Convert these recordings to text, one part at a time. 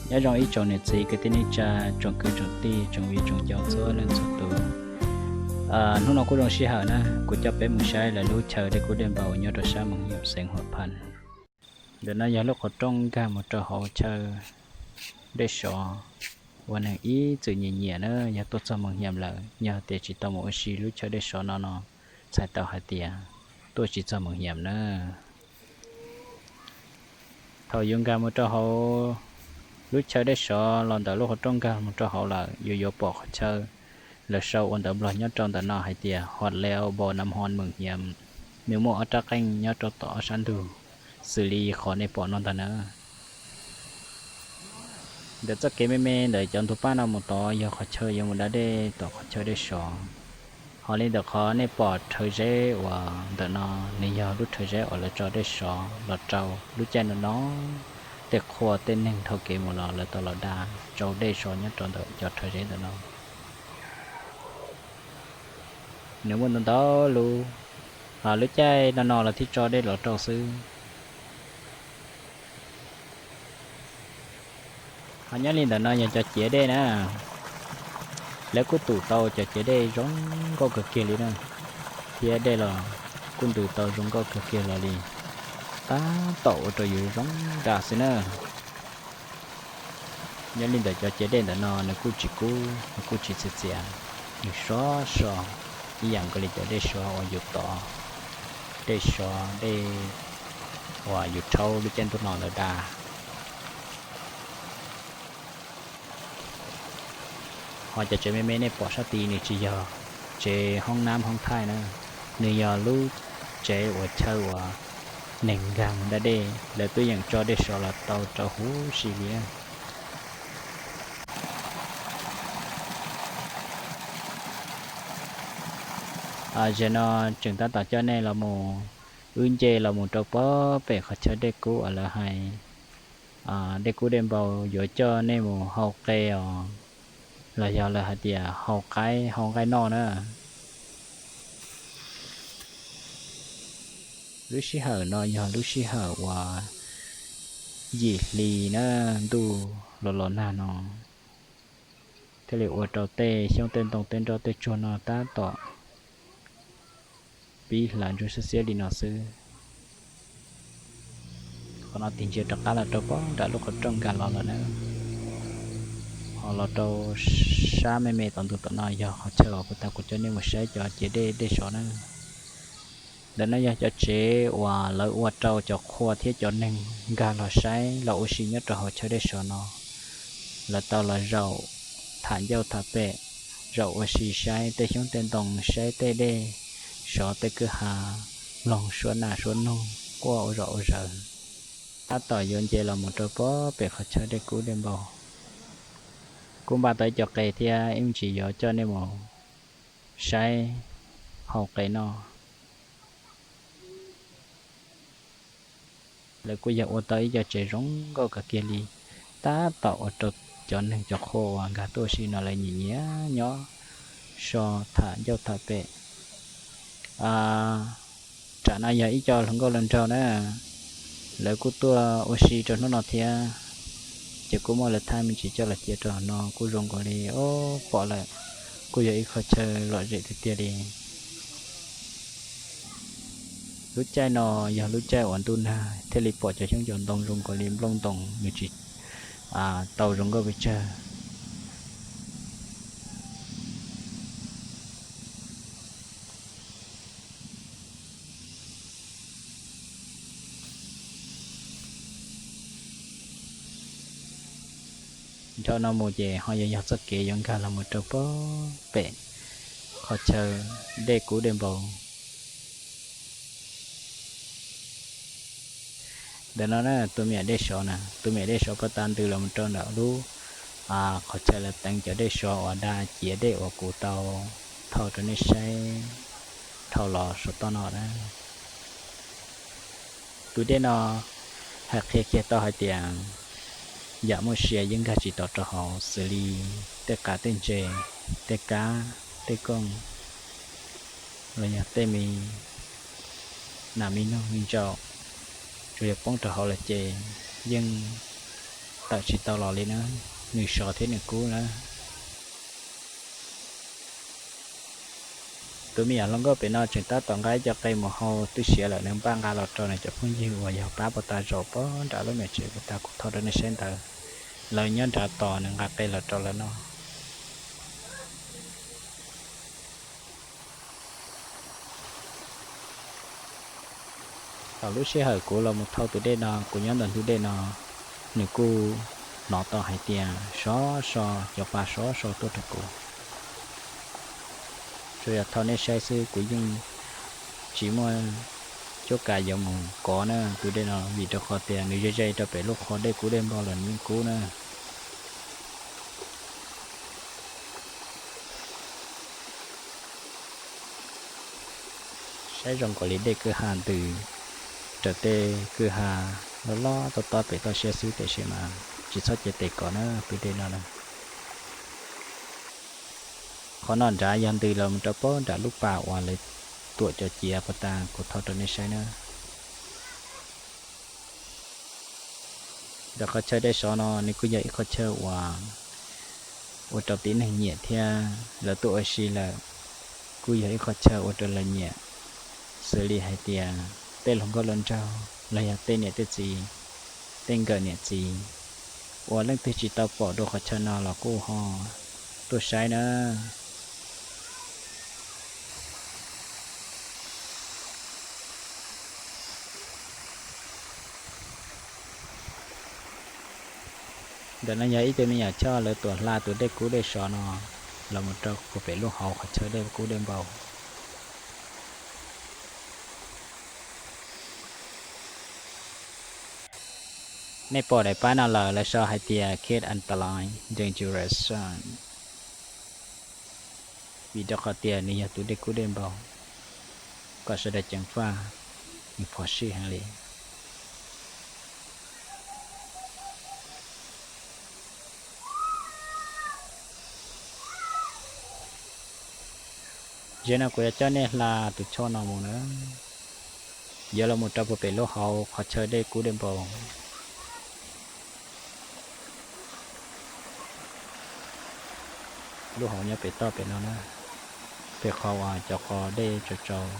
Nyob zoo ib tsoom niam txiv kwv tij neej tsa, tsoom kwv tsoom tij, tsoom viv tsoom ncaus txhua leej txhua tus. Hnub no kuj zoo sij hawm na, kuv coj peb mus saib lawv lub chaw dej kub dej npau nyob rau sab Moos Hiam xeev Huam Phas. Ntawm no yog lub qhov rooj nkag mus rau hauv chaw dej sov uas neeg ib txwm nyiam nyiam na. Yog tuaj txog Moos Hiam lawm, yog tias tsis tau mus ua si lub chaw dej sov no no, txhais tau hais tias tuaj tsis txog Moos Hiam na. Thaum yus nkag mus rau hauv lub chaw dej sov los ntawm lub qhov rooj nkag mus rau hauv lawm, yus yuav pom qhov chaw lawv sau ua ntawv Nplog nyob rau ntawm no hais tias Hot Leo Bo Nam Hon Moos Hiam. Nws muaj ob rab qeej nyob rau tom ob sab ntug, xws li qhov nej pom no ntag na. Ntawm txoj kev me me ntawm cov ntug paj no mus tod yog qhov chaw yuav mus da dej tom qhov chaw dej sov. Ho li ntawm qhov nej pom rhawv zeb uas ntawm no, nws yog lub rhawv zeb uas lawv tso dej sov los rau lub caij no no. Tej qhua tej neeg dhau kev mus los lawv tau los da tsau dej sov nyob rau ntawm cov rhawv zeb ntawm no. Nws muaj ntau ntau lub, lub caij no no lawv thiaj tso dej los rau xwb. Ho nyob li ntawm no yog cov ciav dej na. Lawv kuj tum tau cov ciav dej zoo nkauj kawg kiag li na, thiab dej los kuj ntws tau zoo nkauj kawg kiag los li, tab tom ua rau yus zoo dag xwb na. Nyob li ntawm cov ciav dej ntawm no nws kuj tsis kub, nws kuj tsis txias txias, nws sov so ib yam nkaus li cov dej sov uas yus tod, dej sov dej uas yus rhaub lub caij ntuj no lawv da. Ho cov tsev me me nej pom sab tid nws tsis yog tsev hoob nab hoob thaij na, nws yog lub tsev uas chaw uas neeg nkag mus da dej, lawv twb yeej tso dej sov los tau rau huv si li. Zaum no tseem tab tom coj nej los mus, wb nce los mus rau pob pem qhov chaw dej kub uas lawv hais dej kub dej npau yuav coj nej mus hau qe os, los yog lawv hais tias hau qaib hau nqaij noj na. Lub sij hawm no yog lub sij hawm uas yim hli na, ntuj los los nag no, thiaj li ua rau tej xyoob tej ntoo tej nroj tej tsuag no tab tom pib hlav ntsuab xiab xiab li no xwb. Qhov no tig ntsia rov qab los rau pob nram lub qhov rooj nkag los lawm na. Ho los rau sab me me tom ntug tom no yog qhov chaw uas puag ta kuv coj nej mus saib cov ciav dej dej sov na. Ntawm no yog cov tsev uas lawv ua rau cov qhua thiab cov neeg nkag los saib los ua si nyob rau hauv chaw dej sov no. Lawv tau los zaum tham ncauj tham pem, zaum ua si saib tej xyoob tej ntoo, saib tej dej sov tej kwj ha, mloog suab nas suab noog quaj ua zom ua zaws. Tab tom yuav nce los mus rau pob pem qhov chaw dej kub dej npau. Kuj npaj tau ib co qe thiab ib me ntsis yuav coj nej mus saib hau qe noj. Lawv kuj yog ua tau ib co tsev zoo nkauj kawg kiag li, tab tom ua rau cov neeg cov qhua uas nkag tuaj ua si no lawv nyiam nyiam nyob so tham ncauj tham pem. Nram no yog ib co hluas nkauj hluas nraug na, lawv kuj tuaj ua si rau hnub no thiab, ces kuj muaj lawv thaij me ntsis coj los cia rau no kuj zoo nkaus li, o, pom lawm, kuj yog ib qho chaw lom zem tiag tiag li. Lub caij no yog lub caij uas ntuj nag thiaj li pom cov xyoob cov ntoo zoo nkaus li nplooj ntoos nws tsis tau zoo nkauj pes tsawg. Dhau no mus ces ho yuav yog txoj kev yuav nkag los mus rau pob pem qhov chaw dej kub dej npau. Ntawm no na, tus me nyuam dej sov na, tus me nyuam dej sov puag ta ntws los mus rau ntawm lub qhov chaw lawv teev cov dej sov uas da ciav dej uas kuv tau thauj rau nej saib dhau los saum toj no na. Tus dej no hais qhia kiag tau hais tias yam muaj sia yeej nkag tsis tau rau hauv, xws li tej qav tej ntses, tej kab tej kooj, los yog tej me nas me noog me ntsaum, tsuas yog poob rau hauv lawm ces yeej tawm tsis tau los li na, nws sov thiab nws kub na. Tus me nyuam hluas nkauj pem no tseem tab tom nqa ib co qe mus hau twb siav lawm, nws npaj nqa los rau nws cov phooj ywg uas yog pab puag ta zaum puag nram lub me tsev puag ta kuv thaij rau nej saib ntawd. Lawv nyob nrad tos nws nqa qe los rau lawv noj. Thaum lub sij hawm kuv los mus thau tus dej no, kuv nyob ntawm ntug dej no, nws kuj hnov tau hais tias sov so, cov pa sov so tuaj rau kuv. Tsuas yog thau nej saib xwb, kuv yeej tsis muaj cuab kav yuav mus kov na tus dej no, vim rau qhov tias nws ze ze rau pem lub qhov dej kub dej npau los nws yeej kub na. Saib zoo nkaus li dej kwj ha ntws raws tej kwj ha loj loj tob tob pem toj siab xwb, tiam sis mas tsis txhob cev tes kov na tus dej no na. Qhov no nrad yog ntws los mus rau puag nram lub pas uas lawv tuam cov ciav puag ta kuv thaij rau nej saib na. Ntawm qhov chaw dej sov no nws kuj yog ib qhov chaw uas ua rau tib neeg nyiam thiab lawv tuaj ua si lawm, kuj yog ib qhov chaw ua rau lawv nyiam, xws li hais tias tej hluas nkauj hluas nraug los yog tej niam tej txiv, tej nkawm niam txiv uas leej twg tsis tau pom dua qhov chaw no los kuj ho tuaj saib na. Ntawm no yog ib tug me nyuam choj lawv tuam hla tus dej kub dej sov no los mus rau puag pem lub hauv qhov chaw dej kub dej npau. Nej pom daim pab no lawm lawv sau hais tias Kids Antaline Dangerous Zone, vim rau qhov tias nws yog tus dej kub dej npau, kom sawv daws ceev faj, nws phom sij heev li. Zaum no kuv yuav coj nej hla tus choj no mus na, yuav los mus rau puag pem lub hauv qhov chaw dej kub dej npau. Lub hauv nyob pem toj pem no na, pem qhov uas cov qos dej tsaus tsaus.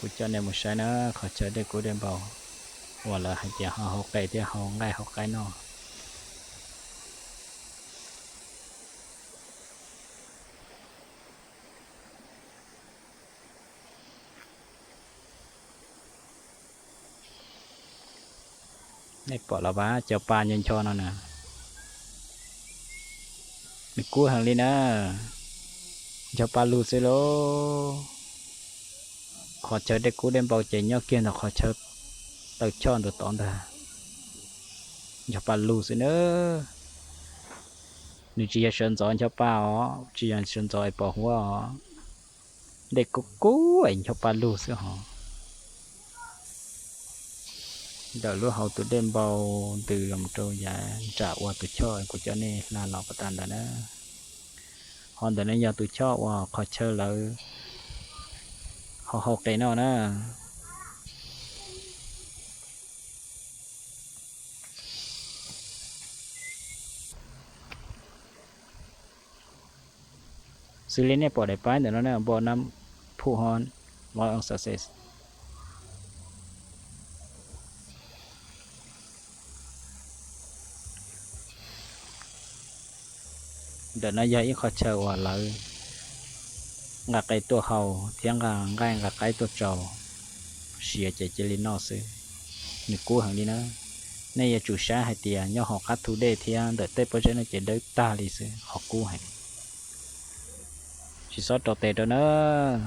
Kuv coj nej mus saib na, qhov chaw dej kub dej npau uas lawv hais tias ho hau qe thiab hau nqaij hau qaib noj. Nej pom los pab cov pa ncho ncho no na, nws kub heev li na, ncho pa lug xwb lauj. Qhov chaw dej kub dej npau ces nyob kiag ntawm qhov chaw taw choj ntawd tod ntag, ncho pa lug xwb na. Nws tsis yog sawv ntxov ncho pa os, tsis yog sawv ntxov es pos huab os, dej kub kub es ncho pa lug xwb hos. Ntawm lub hauv tus dej npau ntws los rau yav nram uas tus choj kuv coj nej hla los pas tas ntawd na. Ho ntawm no yog tus choj uas qhov chaw lawv ho hau qe noj na. Xws li nej pom daim pab ntawm no na, npau nab phuj ho loj o xav xes. Ntawm no yog ib qho chaw uas lawv nqa qe tuaj hau thiab nqa nqaij nqa qaib tuaj tsau, siav ces cia li noj xwb. Nws kub heev li na. Nej yuav tsum saib hais tias nyob hauv qab thu dej thiab ntawm tej pob zeb no ces dawb tag li xwb, qhov kub heev. Tsis txhob rau tes rau na,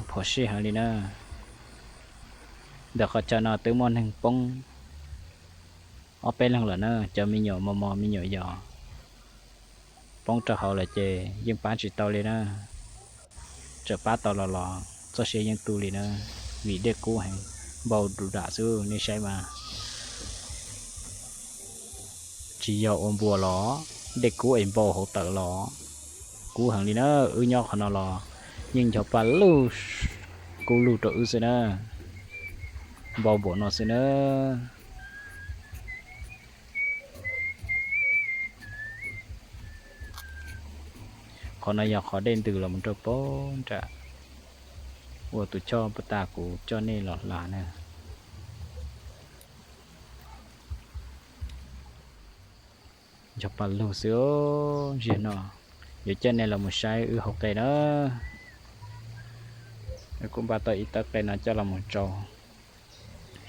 phom sij heev li na. Ntawm qhov chaw no twb muaj neeg poob ob peb leeg lawm na, cov me nyuam mos mos me nyuam yos poob rau hauv lawm ces yeej pab tsis tau li na. Txawm pab tau los los txoj sia yeej tu li na, vim dej kub heev, npau du dam xwb nej saib mas. Tsis yog ua npua los Dej kub es npau hauv tawm los kub heev li na. Wb nyob qhov no los yeej ncho pa lug kub lug rau wb xwb na, npau npaum no xwb na. Qhov no yog qhov dej ntws los mus rau pem nram uas tus choj puag ta kuv coj nej los hla na. Ncho pa lug xwb. Ziag no yuav coj nej los mus saib wb hauv qe na. Kuv npaj tau ib tawb qe no coj los mus tsau.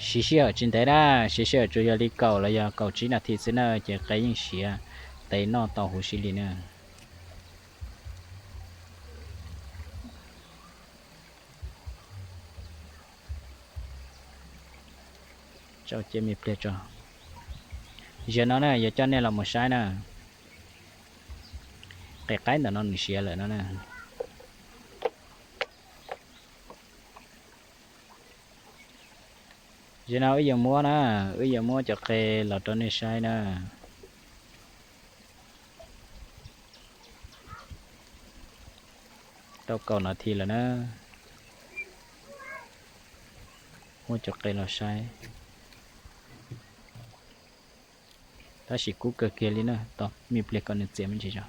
Siv sij hawm tsis ntev na, siv sij hawm tsuas yog li kaum los yog kaum tsib nas this xwb na ces qe yeej siav tes noj tau huv si li na. Tsau cia me pliag tso. Ziag no na yuav coj nej los mus saib na. Qe qaib ntawm no nws siav lawm no na. Ziag no wb yuav muab na, wb yuav muab cov qe los rau nej saib na. Tau kaum nas this lawm na. Muab cov qe los saib. Tab sis kub kawg kiag li na, tos me pliag kom nws txias me ntsis tso.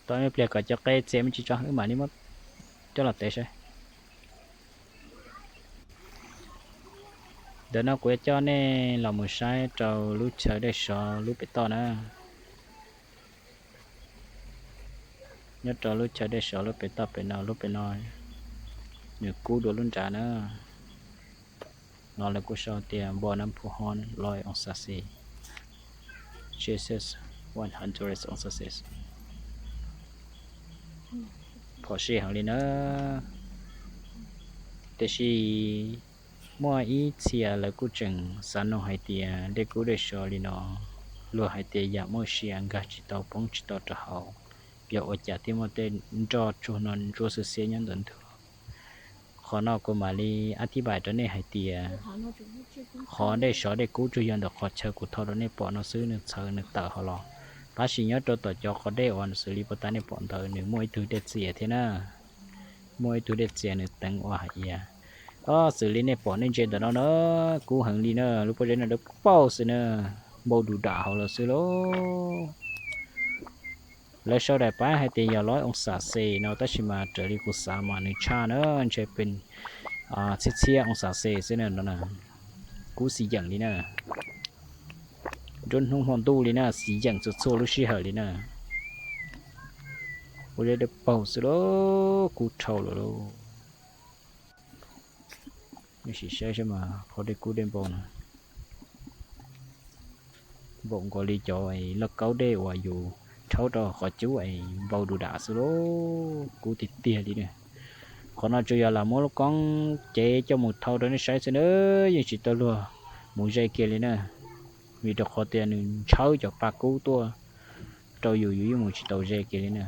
Tos me pliag kom cov qe txias me ntsis tso wb mam li muab coj los tev saib. Ntawm no kuv yuav coj nej los mus saib rau lub chaw dej sov lub pem toj na. Nyob rau lub chaw dej sov lub pem toj pem no, lub pem no nws kub dua lub nrad na. No lawv kuj sau tias npo nab phu hon loi oo xas xis, Celsius one hundred oo xas xis. Phom sij heev li na. Tiam sis muaj ib txhia lawv kuj tseem xav nug hais tias dej kub dej sov li no, luag hais tias yam muaj sia nkag tsis tau poob tsis tau rau hauv, yog ua cas thiaj muaj tej nroj tsuag no ntsuab xwb xiab nyob ntawm ntug. Qhov no kuv mam li ab thib pais rau nej hais tias qhov dej sov dej kub tsuas yog ntawm qhov chaw kuv thau rau nej pom no xwb, nws txhawv nws tawm hauv los. Tab sis nyob rau tom cov qhov dej uas xws li puag ta nej pom ntawd nws muaj ib tug dej txias thiab na. Muaj ib tug dej txias nws teev ua hais tias, o, xws li nej pom nej ntsia ntawm no na, kub heev li na, lub pob zeb no dawb paug xwb na, npau du dam hauv los xwb lauj. Lawv sau daim pab hais tias yog loj oo xas xis no tab sis mas raws li kuv xav mas nws tshaj na, ntshe pes txhiab txhiab oo xas xis xwb na no na. Kub xiv yeem li na, nruab hnub hmo ntuj li na, xiv yeem txhua txhua lub sij hawm li na. Ua dej dawb paug xwb lauj, kub dhau lawm lauj. Nej sim saib saib mas qhov dej kub dej npau no npaum nkaus li cov lauj kaub dej uas yus rhaub rau qhov cub es npau du dam xwb lauj, kub tiag tiag li na. Qhov no tsuas yog lam muab lub koob cev coj mus thau rau nej saib xwb na, yeej tsis tau luag mus ze kiag li na, vim rau qhov tias nws ntshawb cov pa kub tuaj rau yus, yus yeej mus tsis tau ze kiag li na.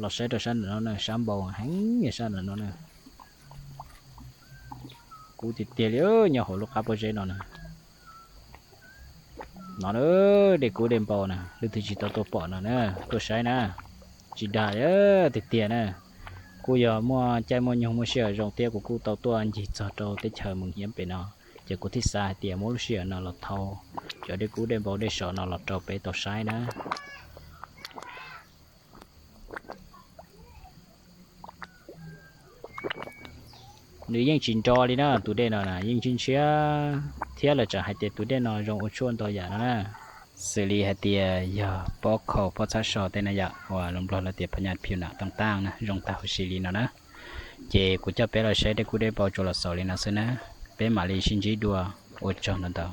Los saib rau sab ntawm no na, sab npau heev sab ntawm no na. Kub tiag tiag li, nyob hauv lub qab pob zeb no na. No na, dej kub dej npau na, leej twg tsis tau tuaj pom no na, tuaj saib na, tsis dag tiag tiag na. Kuj yog muaj caij muaj nyoog muaj sij hawm zoo thiab kuv kuj tau tuaj ncig txog rau teb chaws Moos Hiab pem no, ces kuv thiaj xav hais tias muab lub sij hawm no los thau cov dej kub dej npau dej sov no los rau peb tau saib na. Nws yeej tsis nro li na, tus dej no na yeej ntshiab ntshiab thiab lawv tseem hais tias tus dej no zoo ua tshuaj ntau yam no na. Xws li hais tias yog pob khaus pob txhab so tej no yom, uas lus Nplog lawv tias pha nyas phiu nam tag tag na, zoo tag huv si li no na. Ces kuv coj peb los saib dej kub dej npau tsuas los xaus li no xwb na. Peb mam li sib ntsib dua, ua tsaug ntau ntau.